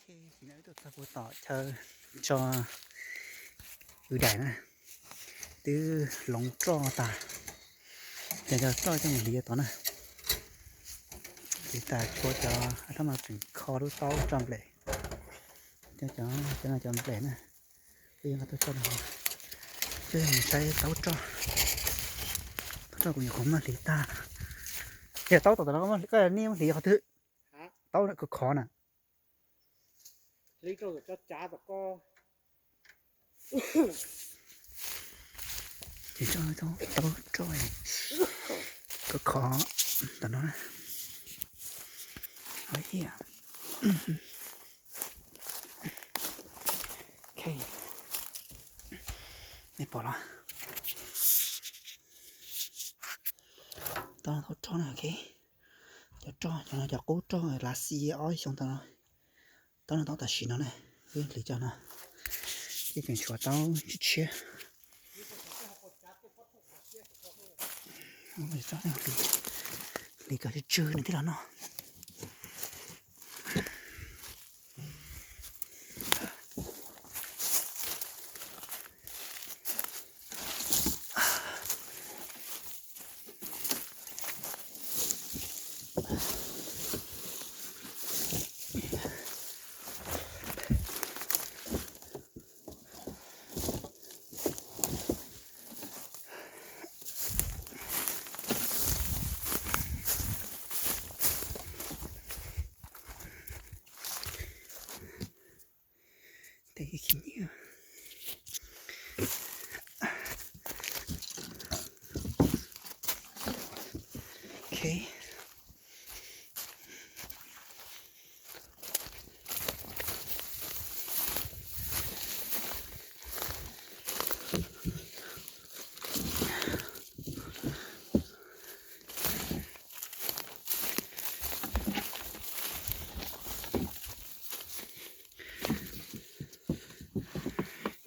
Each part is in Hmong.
Tam no wb tuaj txog puag tom chaw tso kwv daim na, twb hloov roj tas, ces cov roj coj mus hliv tod na. Hliv tas tshuav cov thab mas tseem kho lub taub tso nplej, cov, cov no cov nplej na. Wb yuav nqa tuaj tso, wb mus saib taub roj. Taub roj kuv nyuam qhuav muab hliv tag. Yog taub tom no koj niaj muab hliv qhov twg? Taub khov khov na. Ces taub roj khov khov tom no. Nej pom los? Taub roj na, cov roj, cov no cov qub roj lav xi ob xyoo tau no. Taub no taub tam sim no na, wb hliv cov no, ces tseem tshuav taub tshiab tshiab. Hliv kom tsw tsw nws thiaj los noj.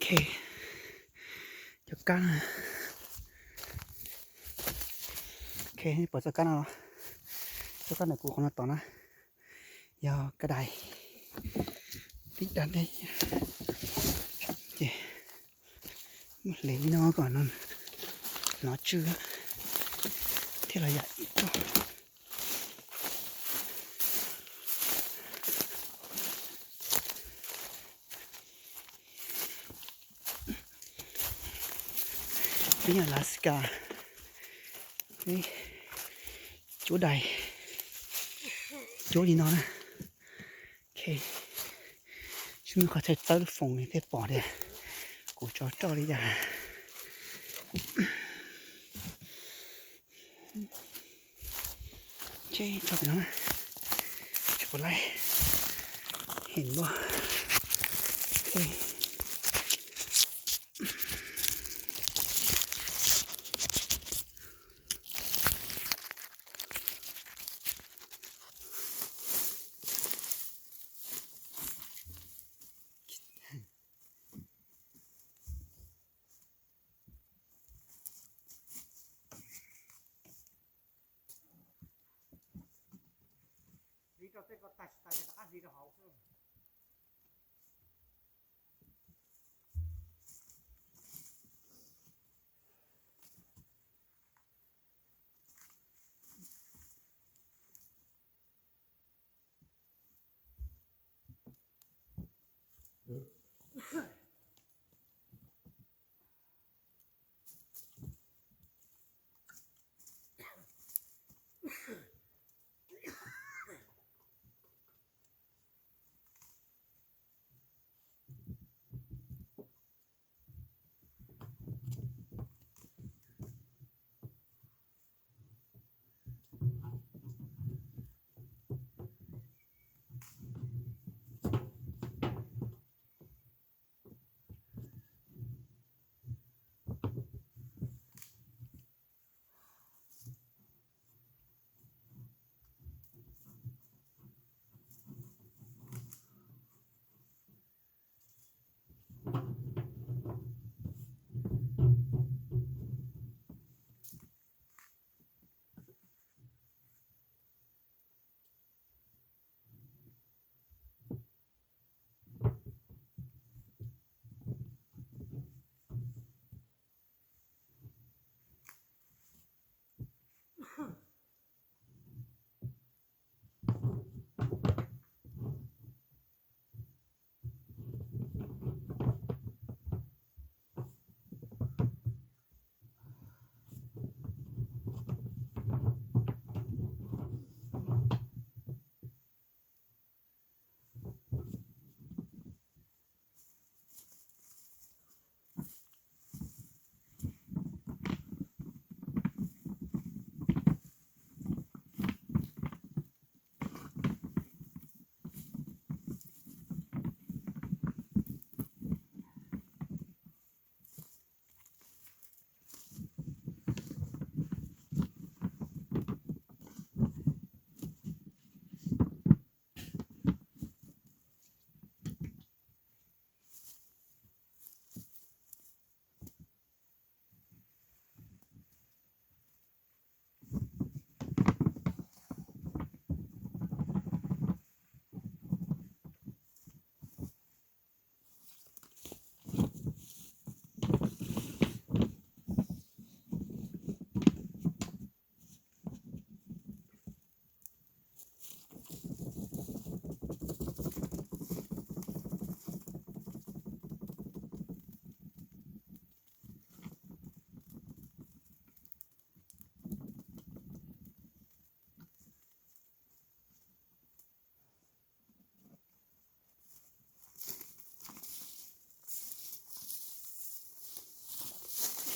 Ok, cov kab na. Ok, pom txoj kab no los? Txoj kab no kuv qhov no tom na, yog kab dais, tib dab nteb. Ces muab hliv li no kom hnov tsw thiaj los yam ib tog. Peb nyob Alaska, cuab dais, cuab li no na. Ok, tsis muaj qhov chaw txawb lub foos thiaj pom tias kuv tso roj li cas. Tso pem no, tsis pom laij, heev npaum. Hliv rau tej ko tag tsis tas ces rov qab hliv rau hauv xwb.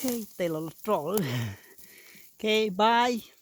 Tes los los roj. Ok, bye.